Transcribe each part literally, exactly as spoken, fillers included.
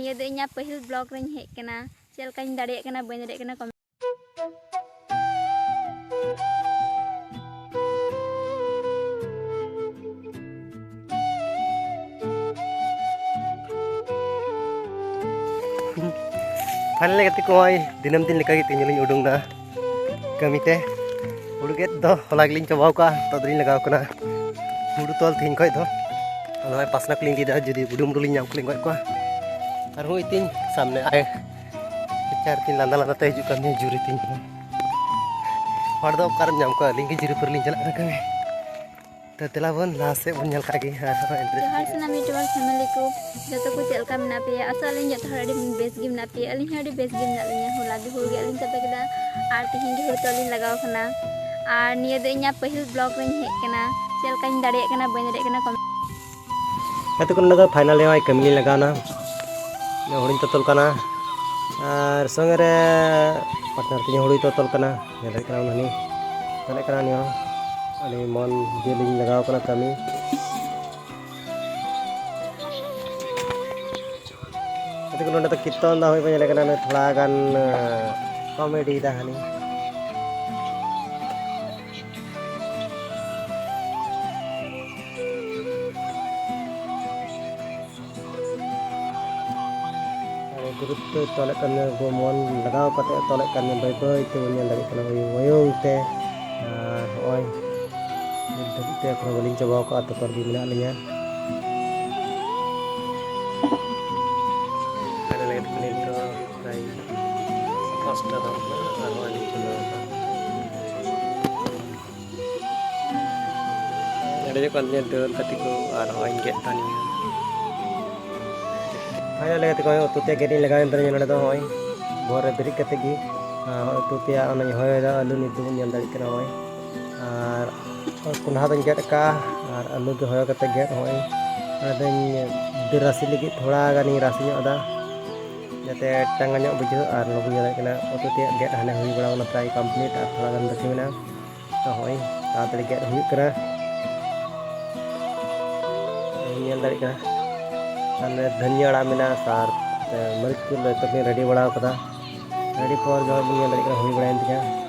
ᱱᱤᱭᱟᱹ ᱫᱚ ᱤᱧᱟᱹᱜ ᱯᱟᱹᱦᱤᱞ vlog ᱨᱮᱧ ᱦᱮᱡ ᱠᱟᱱᱟ᱾ ᱪᱮᱫ ᱞᱮᱠᱟᱧ ᱫᱟᱲᱮᱭᱟᱜ ᱠᱟᱱᱟ ᱵᱟᱹᱧ ᱫᱟᱲᱮᱭᱟᱜ ᱠᱟᱱᱟ, comment᱾ Finally ᱜᱟᱛᱮ ᱠᱚ, ᱱᱚᱜᱼᱚᱭ ᱫᱤᱱᱟᱹᱢ ᱫᱤᱱ ᱞᱮᱠᱟᱜᱮ ᱛᱮᱦᱮᱧ ᱦᱚᱸᱞᱤᱧ ᱩᱰᱩᱝ ᱮᱱᱟ ᱠᱟᱹᱢᱤ ᱛᱮ᱾ ᱦᱩᱲᱩ ᱜᱮᱫ ᱫᱚ ᱦᱚᱞᱟ ᱜᱮᱞᱤᱧ ᱪᱟᱵᱟᱣ ᱠᱟᱜᱼᱟ, ᱱᱤᱛᱚᱜ ᱫᱚᱞᱤᱧ ᱞᱟᱜᱟᱣ ᱠᱟᱱᱟ ᱦᱩᱲᱩ ᱛᱚᱞ ᱛᱮᱦᱮᱧ ᱠᱷᱚᱡ ᱫᱚ᱾ ᱟᱫᱚ ᱱᱚᱜᱼᱚᱭ ᱯᱟᱥᱱᱟ ᱠᱚᱞᱤᱧ ᱤᱫᱤᱭᱮᱫᱟ, ᱡᱩᱫᱤ ᱵᱩᱰᱩ ᱢᱩᱰᱩ ᱞᱤᱧ ᱧᱟᱢ ᱠᱚᱞᱤᱧ ᱜᱚᱡ ᱠᱚᱣᱟ᱾ ᱟᱨᱦᱚᱸ ᱤᱛᱤᱧ ᱥᱟᱢᱱᱮ ᱟᱭ ᱯᱤᱪᱟᱨ ᱛᱤᱧ ᱞᱟᱸᱫᱟ ᱞᱟᱸᱫᱟ ᱛᱮ ᱦᱤᱡᱩᱜ ᱠᱟᱱ ᱛᱤᱧᱟ ᱡᱩᱨᱤ ᱛᱤᱧ ᱦᱚᱸ᱾ ᱦᱚᱲ ᱫᱚ ᱚᱠᱟᱨᱮᱢ ᱧᱟᱢ ᱠᱚᱣᱟ, ᱟᱹᱞᱤᱧ ᱜᱮ ᱡᱩᱨᱤ ᱯᱟᱹᱨᱤ ᱞᱤᱧ ᱪᱟᱞᱟᱜ ᱠᱟᱱᱟ ᱠᱟᱹᱢᱤ᱾ ᱛᱚ ᱫᱮᱞᱟ ᱵᱚᱱ ᱞᱟᱦᱟ ᱥᱮᱫ ᱵᱚᱱ ᱧᱮᱞ ᱠᱟᱜ ᱜᱮ ᱟᱨᱦᱚᱸ interest᱾ ᱡᱚᱦᱟᱨ ᱥᱟᱱᱟᱢ YouTuber family ᱠᱚ, ᱡᱚᱛᱚ ᱠᱚ ᱪᱮᱫ ᱞᱮᱠᱟ ᱢᱮᱱᱟᱜ ᱯᱮᱭᱟ? ᱟᱥᱚᱜ ᱟᱹᱞᱤᱧ ᱡᱚᱛᱚ ᱦᱚᱲ ᱟᱹᱰᱤ ᱵᱮᱥ ᱜᱮ ᱢᱮᱱᱟᱜ ᱯᱮᱭᱟ᱾ ᱟᱹᱞᱤᱧ ᱦᱚᱸ ᱟᱹᱰᱤ ᱵᱮᱥ ᱜᱮ ᱢᱮᱱᱟᱜ ᱞᱤᱧᱟ᱾ ᱦᱚᱞᱟ ᱜᱮ ᱦᱩᱲᱩ ᱜᱮᱫ ᱞᱤᱧ ᱪᱟᱵᱟ ᱠᱮᱫᱟ ᱟᱨ ᱛᱮᱦᱮᱧ ᱜᱮ ᱦᱩᱲᱩ ᱛᱚᱞ ᱞᱤᱧ ᱞᱟᱜᱟᱣ ᱠᱟᱱᱟ᱾ ᱟᱨ ᱱᱤᱭᱟᱹ ᱫᱚ ᱤᱧᱟᱹᱜ ᱯᱟᱹᱦᱤᱞ vlog ᱨᱤᱧ ᱦᱮᱡ ᱠᱟᱱᱟ᱾ ᱪᱮᱫ ᱞᱮᱠᱟᱧ ᱫᱟᱲᱮᱭᱟᱜ ᱠᱟᱱᱟ ᱵᱟᱹᱧ ᱫᱟᱲᱮᱭᱟᱜ ᱠᱟᱱᱟ, comment᱾ ᱜᱟᱛᱮ ᱠᱚ, ᱱᱚᱰᱮ ᱫᱚ finally ᱱᱚᱜᱼᱚᱭ ᱠᱟᱹᱢᱤ ᱞᱤᱧ ᱞᱟᱜᱟᱣᱱᱟ᱾ ᱦᱩᱲᱩᱧ ᱛᱚᱛᱚᱞ ᱠᱟᱱᱟ ᱟᱨ ᱥᱚᱸᱜᱮ ᱨᱮ partner ᱛᱤᱧ ᱦᱩᱲᱩᱭ ᱛᱚᱛᱚᱞ ᱠᱟᱱᱟ᱾ ᱧᱮᱞ ᱫᱟᱲᱮᱭᱟᱜ ᱠᱟᱱᱟ ᱩᱱᱤ ᱛᱚᱞᱮᱫ ᱠᱟᱱᱟ, ᱩᱱᱤ ᱦᱚᱸ ᱟᱹᱰᱤ ᱢᱚᱱ ᱫᱤᱭᱮ ᱞᱤᱧ ᱞᱟᱜᱟᱣ ᱠᱟᱱᱟ ᱠᱟᱹᱢᱤ᱾ ᱜᱟᱛᱮ ᱠᱚ, ᱱᱚᱰᱮ ᱫᱚ ᱠᱤᱨᱛᱚᱱ ᱫᱟ ᱦᱩᱭ ᱵᱟᱹᱧ ᱧᱮᱞᱮ ᱠᱟᱱᱟ, ᱱᱩᱭ ᱛᱷᱚᱲᱟ ᱜᱟᱱ, ᱟᱸ, comedy ᱫᱟ ᱦᱟᱹᱱᱤ᱾ ᱟᱨ ᱜᱩᱨᱩᱛᱛᱚᱭ ᱛᱚᱞᱮᱫ ᱠᱟᱱ ᱜᱮᱭᱟ, ᱜᱚ-, ᱢᱚᱱ ᱞᱟᱜᱟᱣ ᱠᱟᱛᱮ ᱛᱚᱞᱮᱫ ᱠᱟᱱ ᱜᱮᱭᱟ, ᱵᱟᱹᱭ ᱵᱟᱹᱭ ᱛᱮ ᱵᱚᱱ ᱧᱮᱞ ᱫᱟᱲᱮᱭᱟᱜ ᱠᱟᱱᱟ ᱦᱚᱭᱚᱝ ᱦᱚᱭᱚᱝ ᱛᱮ᱾ ᱟᱨ ᱱᱚᱜᱼᱚᱭ ᱱᱤᱛ ᱫᱷᱟᱹᱵᱤᱡ ᱛᱮ ᱮᱠᱷᱚᱱᱳ ᱵᱟᱹᱞᱤᱧ ᱪᱟᱵᱟᱣ ᱠᱟᱜᱼᱟ, ᱛᱚᱛᱚᱨ ᱜᱮ ᱢᱮᱱᱟᱜ ᱞᱤᱧᱟ᱾ ᱟᱞᱮ ᱞᱟᱹᱜᱤᱫ ᱱᱤᱛ ᱫᱚ ᱯᱨᱟᱭ ᱯᱟᱸᱪᱴᱟ ᱫᱷᱟᱨᱟ ᱠᱟᱱᱟ, ᱟᱨ ᱱᱚᱜᱼᱚᱭ ᱞᱤᱧ ᱪᱚᱸᱫᱟ ᱟᱠᱟᱫᱟ᱾ ᱦᱮᱰᱮᱡᱚᱜ ᱠᱟᱱ ᱛᱤᱧᱟᱹ ᱫᱟᱹᱞ ᱠᱟᱹᱴᱤ ᱠᱚ, ᱟᱨ ᱱᱚᱜᱼᱚᱭ ᱤᱧ ᱜᱮᱫ ᱛᱟᱹᱱᱤᱧᱟ᱾ Finally ᱜᱟᱛᱮ ᱠᱚ, ᱩᱛᱩ ᱛᱮᱭᱟᱜ ᱜᱮᱫ ᱤᱧ ᱞᱟᱜᱟᱣ ᱮᱱ ᱛᱟᱹᱞᱤᱧᱟ ᱱᱚᱰᱮ ᱫᱚ᱾ ᱱᱚᱜᱼᱚᱭ ᱵᱷᱳᱨ ᱨᱮ ᱵᱮᱨᱮᱫ ᱠᱟᱛᱮ ᱜᱮ, ᱟᱨ ᱩᱛᱩ ᱛᱮᱭᱟᱜ ᱚᱱᱟᱧ ᱦᱚᱭᱚᱭᱮᱫᱟ, ᱟᱹᱞᱩ ᱱᱤᱛ ᱫᱚᱵᱚᱱ ᱧᱮᱞ ᱫᱟᱲᱮᱭᱟᱜ ᱠᱟᱱᱟ᱾ ᱱᱚᱜᱼᱚᱭ ᱟᱨ ᱠᱚᱸᱰᱷᱟ ᱫᱚᱧ ᱜᱮᱫ ᱟᱠᱟᱫᱼᱟ, ᱟᱨ ᱟᱹᱞᱩ ᱜᱮ ᱦᱚᱭᱚ ᱠᱟᱛᱮ ᱜᱮᱫ᱾ ᱱᱚᱜᱼᱚᱭ ᱚᱱᱟ ᱫᱚᱧ ᱫᱟᱹᱞ ᱨᱟᱥᱮ ᱞᱟᱹᱜᱤᱫ ᱛᱷᱚᱲᱟ ᱜᱟᱱᱤᱧ ᱨᱟᱥᱮ ᱧᱚᱜ ᱮᱫᱟ, ᱡᱟᱛᱮ ᱴᱟᱸᱜᱟ ᱧᱚᱜ ᱵᱩᱡᱷᱟᱹᱜ᱾ ᱟᱨ ᱱᱚᱰᱮ ᱵᱚᱱ ᱧᱮᱞ ᱫᱟᱲᱮᱭᱟᱜ ᱠᱟᱱᱟ ᱩᱛᱩ ᱛᱮᱭᱟᱜ ᱜᱮᱫ ᱦᱟᱱᱮ ᱦᱩᱭ ᱵᱟᱲᱟ ᱟᱠᱟᱱᱟ, ᱯᱨᱟᱭ complete, ᱟᱨ ᱛᱷᱚᱲᱟ ᱜᱟᱱ ᱵᱟᱹᱠᱤ ᱢᱮᱱᱟᱜᱼᱟ᱾ ᱛᱚ ᱱᱚᱜᱼᱚᱭ ᱛᱟᱲᱟᱛᱟᱲᱤ ᱜᱮᱫ ᱦᱩᱭᱩᱜ ᱠᱟᱱᱟ᱾ ᱧᱮᱞ ᱫᱟᱲᱮᱭᱟᱜ ᱠᱟᱱᱟ ᱥᱟᱢᱱᱮ ᱫᱷᱟᱹᱱᱤᱭᱟᱹ ᱟᱲᱟᱜ ᱢᱮᱱᱟᱜᱼᱟ, ᱟᱨ ᱢᱟᱹᱨᱤᱪ ᱠᱚ ᱡᱚᱛᱚ ᱠᱚᱧ ᱨᱮᱰᱤ ᱵᱟᱲᱟ ᱠᱟᱫᱟ᱾ ᱨᱮᱰᱤ ᱯᱚᱨ ᱡᱚᱠᱷᱚᱱ ᱵᱚᱱ ᱧᱮᱞ ᱫᱟᱲᱮᱭᱟᱜ ᱠᱟᱱᱟ, ᱦᱩᱭ ᱵᱟᱲᱟᱭᱮᱱ ᱛᱤᱧᱟ᱾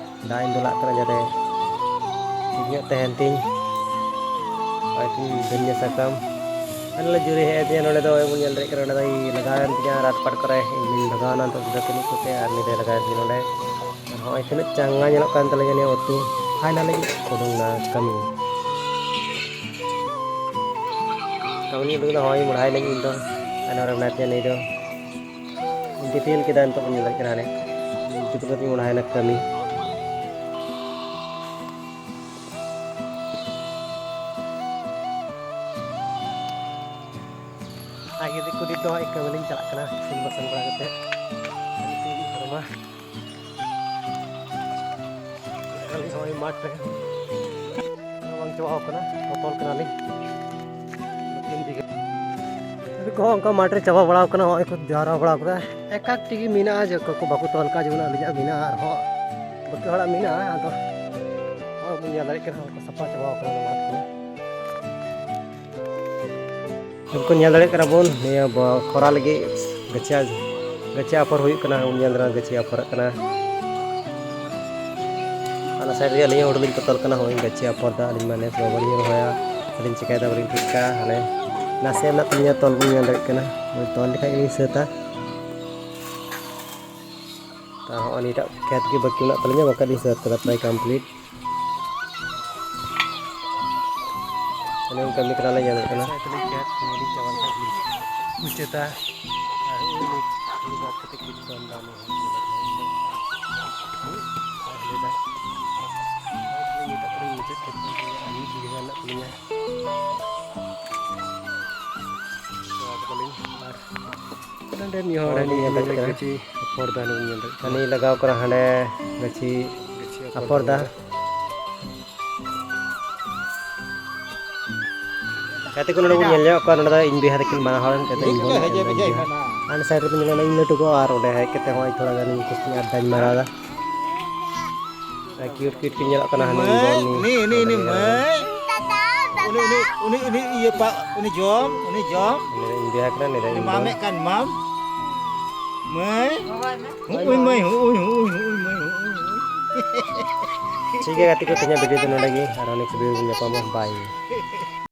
ᱫᱟᱜ ᱤᱧ ᱫᱩᱞᱟᱜ ᱠᱟᱱᱟ ᱡᱟᱛᱮ ᱴᱷᱤᱠ ᱧᱚᱜ ᱛᱟᱦᱮᱱ ᱛᱤᱧ᱾ ᱱᱚᱜᱼᱚᱭ ᱛᱤᱧ ᱫᱷᱩᱱᱤᱭᱟᱹ ᱥᱟᱠᱟᱢ᱾ ᱟᱨ ᱱᱚᱰᱮ ᱡᱩᱨᱤ ᱦᱮᱡ ᱟᱹᱫᱤᱧᱟ, ᱱᱚᱰᱮ ᱫᱚ ᱵᱚᱱ ᱧᱮᱞ ᱫᱟᱲᱮᱭᱟᱜ ᱠᱟᱱᱟ, ᱱᱚᱰᱮ ᱫᱚ ᱤᱧ ᱞᱟᱜᱟᱣᱮᱱ ᱛᱤᱧᱟ ᱨᱟᱛ ᱯᱟᱴ ᱠᱚᱨᱮ, ᱤᱧ ᱞᱟᱜᱟᱣᱱᱟ ᱱᱤᱛᱚᱜ ᱫᱚ ᱠᱟᱹᱢᱤ ᱠᱚᱛᱮ, ᱟᱨ ᱱᱤᱭᱟᱹ ᱞᱟᱜᱟᱣᱮᱱ ᱛᱤᱧᱟ ᱱᱚᱰᱮ᱾ ᱟᱨ ᱦᱚᱸᱜᱼᱚᱭ ᱛᱤᱱᱟᱹᱜ ᱪᱟᱸᱜᱟ ᱧᱮᱞᱚᱜ ᱠᱟᱱ ᱛᱟᱞᱤᱧᱟ ᱱᱤᱭᱟᱹ ᱩᱛᱩ᱾ ᱯᱷᱟᱭᱱᱟᱞᱤ ᱩᱰᱩᱝ ᱱᱟ ᱠᱟᱹᱢᱤ᱾ ᱠᱟᱹᱢᱤ ᱩᱰᱩᱝ ᱫᱚ ᱦᱚᱸᱜᱼᱚᱭ ᱢᱚᱲᱦᱟᱭ ᱱᱟᱹᱧ ᱤᱧ ᱫᱚ᱾ ᱟᱨ ᱱᱚᱰᱮ ᱢᱮᱱᱟᱭ ᱛᱤᱧᱟ ᱱᱩᱭ ᱫᱚ᱾ ᱰᱤᱴᱮᱞ ᱠᱮᱫᱟ ᱱᱤᱛᱚᱜ ᱵᱚᱱ ᱧᱮᱞᱮᱫ ᱠᱟᱱᱟ ᱦᱟᱱᱮ᱾ ᱡᱩᱛ ᱠᱟᱛᱮ ᱢᱚᱲᱦᱟᱭ ᱱᱟ ᱠᱟᱹᱢᱤ᱾ ᱟᱨ ᱜᱤᱫᱤ ᱠᱩᱫᱤ ᱫᱚ ᱦᱚᱸᱜᱼᱚᱭ ᱠᱟᱹᱢᱤ ᱞᱤᱧ ᱪᱟᱞᱟᱜ ᱠᱟᱱᱟ, ᱤᱥᱤᱱ ᱵᱟᱥᱟᱝ ᱵᱟᱲᱟ ᱠᱟᱛᱮ᱾ ᱟᱨ ᱱᱤᱛᱚᱜ ᱤᱧ ᱦᱚᱨᱚᱜᱟ᱾ ᱟᱹᱞᱤᱧ ᱦᱚᱸᱜᱼᱚᱭ ᱢᱟᱴᱷ ᱨᱮ ᱵᱟᱝ ᱪᱟᱵᱟᱣ ᱠᱟᱱᱟ, ᱦᱚᱯᱚᱱ ᱠᱟᱱᱟᱞᱤᱧ᱾ ᱛᱤᱱ ᱵᱤᱜᱷᱟᱹ ᱠᱚᱦᱚᱸ ᱚᱱᱠᱟ ᱢᱟᱴᱷ ᱨᱮ ᱪᱟᱵᱟ ᱵᱟᱲᱟᱣ ᱠᱟᱱᱟ, ᱦᱚᱸᱜᱼᱚᱭ ᱠᱚ ᱡᱟᱣᱨᱟ ᱵᱟᱲᱟᱣ ᱠᱟᱫᱟ᱾ ᱮᱠ ᱟᱠ ᱴᱤ ᱜᱮ ᱢᱮᱱᱟᱜᱼᱟ, ᱡᱮ ᱚᱠᱚᱭ ᱠᱚ ᱵᱟᱠᱚ ᱛᱚᱞ ᱠᱟᱜᱼᱟ, ᱡᱮᱢᱚᱱ ᱟᱹᱞᱤᱧᱟᱜ ᱢᱮᱱᱟᱜᱼᱟ, ᱟᱨᱦᱚᱸ ᱵᱟᱹᱠᱤ ᱦᱚᱲᱟᱜ ᱢᱮᱱᱟᱜᱼᱟ᱾ ᱟᱫᱚ ᱦᱚᱸᱜᱼᱚᱭ ᱵᱚᱱ ᱧᱮᱞ ᱫᱟᱲᱮᱭᱟᱜ ᱠᱟᱱᱟ, ᱦᱚᱸᱜᱼᱚᱭ ᱠᱚ ᱥᱟᱯᱷᱟ ᱪᱟᱵᱟᱣ ᱠᱟᱱᱟ ᱚᱱᱟ ᱢᱟᱴᱷ ᱠᱚ᱾ ᱩᱱᱠᱩ ᱧᱮᱞ ᱫᱟᱲᱮᱭᱟᱜ ᱠᱟᱱᱟ ᱵᱚᱱ, ᱱᱤᱭᱟᱹ ᱵᱚ-, ᱠᱷᱚᱨᱟ ᱞᱟᱹᱜᱤᱫ ᱜᱟᱹᱪᱷᱤ, ᱜᱟᱹᱪᱷᱤ ᱟᱯᱷᱚᱨ ᱦᱩᱭᱩᱜ ᱠᱟᱱᱟ᱾ ᱵᱚᱱ ᱧᱮᱞ ᱫᱟᱲᱮᱭᱟᱜᱼᱟ ᱜᱟᱹᱪᱷᱤ ᱟᱯᱷᱚᱨᱚᱜ ᱠᱟᱱᱟ᱾ ᱚᱱᱟ ᱥᱟᱭᱤᱰ ᱨᱮ ᱟᱹᱞᱤᱧ ᱦᱚᱸ ᱦᱩᱲᱩ ᱞᱤᱧ ᱛᱚᱞ ᱠᱟᱱᱟ᱾ ᱦᱚᱸᱜᱼᱚᱭ ᱜᱟᱹᱪᱷᱤ ᱟᱯᱷᱚᱨ ᱫᱟ ᱟᱹᱞᱤᱧ, ᱢᱟ ᱱᱮᱥ ᱵᱟᱵᱟᱞᱤᱧ ᱨᱚᱦᱚᱭᱟ, ᱟᱹᱞᱤᱧ ᱪᱤᱠᱟᱹᱭ ᱫᱟ ᱵᱟᱹᱞᱤᱧ ᱴᱷᱤᱠ ᱠᱟᱜᱼᱟ᱾ ᱦᱟᱱᱮ ᱱᱟᱥᱮ ᱢᱮᱱᱟᱜ ᱛᱟᱹᱞᱤᱧᱟ ᱛᱚᱞ, ᱵᱚᱱ ᱧᱮᱞ ᱫᱟᱲᱮᱭᱟᱜ ᱠᱟᱱᱟ᱾ ᱦᱳᱭ, ᱛᱚᱞ ᱞᱮᱠᱷᱟᱡ ᱜᱮᱞᱤᱧ ᱥᱟᱹᱛᱟ᱾ ᱛᱟ ᱦᱚᱸᱜᱼᱚᱭ ᱱᱤᱭᱟᱹᱴᱟᱜ ᱠᱷᱮᱛ ᱜᱮ ᱵᱟᱹᱠᱤ ᱢᱮᱱᱟᱜ ᱛᱟᱹᱞᱤᱧᱟ, ᱵᱟᱠᱷᱟᱡ ᱞᱤᱧ ᱥᱟᱹᱛ ᱠᱟᱫᱟ ᱯᱨᱟᱭ ᱠᱚᱢᱯᱞᱤᱴ᱾ ᱚᱱᱮ ᱚᱱᱠᱟ ᱢᱤᱫ ᱠᱟᱱᱟ ᱞᱮ ᱧᱮᱞᱮᱫ ᱠᱟᱱᱟ᱾ ᱥᱟᱭ ᱛᱮᱞᱤᱧ ᱠᱷᱮᱛ ᱱᱚᱣᱟ ᱞᱤᱧ ᱪᱟᱵᱟ ᱞᱮᱠᱷᱟᱡ ᱜᱮᱞᱤᱧ ᱢᱩᱪᱟᱹᱫᱟ᱾ ᱟᱨ ᱦᱩᱲᱩ ᱵᱟᱫ ᱠᱟᱛᱮ ᱠᱤᱪᱷᱩ ᱜᱟᱱ ᱫᱟᱜ ᱧᱚᱜ ᱦᱩᱭᱩᱜ ᱠᱟᱱᱟ᱾ ᱦᱩᱸ, ᱟᱨ ᱦᱩᱭ ᱫᱟ᱾ ᱱᱤᱛᱚᱜ ᱫᱚᱞᱤᱧ ᱢᱩᱪᱟᱹᱫ ᱠᱮᱫ ᱛᱟᱹᱞᱤᱧᱟ᱾ ᱟᱨ ᱢᱤᱫ ᱵᱤᱜᱷᱟᱹ ᱜᱟᱱ ᱢᱮᱱᱟᱜ ᱛᱟᱹᱞᱤᱧᱟ᱾ ᱪᱟᱵᱟ ᱠᱮᱫᱟᱞᱤᱧ᱾ ᱟᱨ ᱱᱚᱰᱮ ᱢᱤᱫ ᱦᱚᱲ ᱦᱚᱲ ᱦᱟᱹᱱᱤ ᱞᱤᱧ ᱧᱮᱞ ᱫᱟᱲᱮᱭᱟᱜ ᱠᱟᱱᱟ᱾ ᱜᱟᱹᱪᱷᱤ ᱟᱯᱷᱚᱨ ᱫᱟ, ᱱᱚᱜᱼᱚᱭ ᱧᱮᱞ ᱫᱟᱲᱮᱭᱟᱜ ᱠᱟᱱᱟ᱾ ᱦᱟᱹᱱᱤ ᱞᱟᱜᱟᱣ ᱠᱟᱱᱟ ᱦᱟᱸᱰᱮ ᱜᱟᱹᱪᱷᱤ ᱜᱟᱹᱪᱷᱤ ᱟᱯᱷᱚᱨ ᱟᱯᱷᱚᱨ ᱫᱟ᱾ ᱫᱟ᱾ ᱜᱟᱛᱮ ᱠᱚ ᱱᱚᱰᱮ ᱵᱚᱱ ᱧᱮᱞ ᱧᱟᱢᱮᱫ ᱠᱚᱣᱟ, ᱱᱚᱰᱮ ᱫᱚ ᱤᱧ ᱵᱚᱭᱦᱟ ᱛᱟᱹᱠᱤᱱ ᱵᱟᱱᱟ ᱦᱚᱲ, ᱱᱤᱛᱚᱜ ᱫᱚ ᱤᱧ ᱵᱚᱱ ᱦᱮᱡ ᱦᱮᱡ ᱦᱮᱡ ᱦᱮᱡ ᱟᱨ ᱥᱟᱭᱤᱰ ᱨᱮᱵᱚᱱ ᱧᱮᱞᱟ ᱤᱧ ᱞᱟᱹᱴᱩ ᱜᱚ, ᱟᱨ ᱚᱸᱰᱮ ᱦᱮᱡ ᱠᱟᱛᱮ ᱦᱚᱸᱜᱼᱚᱭ ᱛᱷᱚᱲᱟ ᱜᱟᱱ ᱤᱧ ᱠᱩᱥᱤᱧ ᱟᱰᱰᱟᱧ ᱢᱟᱨᱟᱣ ᱮᱫᱟ᱾ ᱟᱨ ᱠᱤᱭᱩᱴ ᱠᱤᱭᱩᱴ ᱠᱤᱱ ᱧᱮᱞᱚᱜ ᱠᱟᱱᱟ, ᱦᱟᱹᱱᱤ ᱢᱟᱹᱭ, ᱵᱚᱱ ᱩᱱᱤ, ᱩᱱᱤ, ᱩᱱᱤ ᱢᱟᱹᱭ᱾ ᱩᱱᱤ, ᱩᱱᱤ, ᱩᱱᱤ, ᱩᱱᱤ ᱤᱭᱟᱹ ᱯᱟ-, ᱩᱱᱤ ᱡᱚᱢ, ᱩᱱᱤ ᱡᱚᱢ᱾ ᱩᱱᱤ ᱫᱚ ᱤᱧ ᱵᱚᱭᱦᱟ ᱠᱟᱱᱟ, ᱩᱱᱤ ᱫᱚ ᱩᱱᱤ ᱤᱧ ᱵᱚᱱ᱾ ᱢᱟᱢᱮ ᱠᱟᱱ ᱢᱟᱢ᱾ ᱢᱟᱹᱭ, ᱦᱚᱸᱜᱼᱚᱭ ᱢᱟᱹᱭ, ᱦᱚᱸᱜᱼᱚᱭ, ᱦᱚᱸᱜᱼᱚᱭ, ᱦᱚᱸᱜᱼᱚᱭ ᱢᱟᱹᱭ, ᱦᱚᱸᱜᱼᱚᱭ, ᱦᱚᱸᱜᱼᱚᱭ᱾ ᱴᱷᱤᱠ ᱜᱮᱭᱟ ᱜᱟᱛᱮ ᱠᱚ, ᱛᱮᱦᱮᱧᱟᱜ video ᱫᱚ ᱱᱚᱰᱮ ᱜᱮ, ᱟᱨᱦᱚᱸ next video ᱨᱮᱵᱚᱱ ᱧᱟᱯᱟᱢᱟ᱾ Bye᱾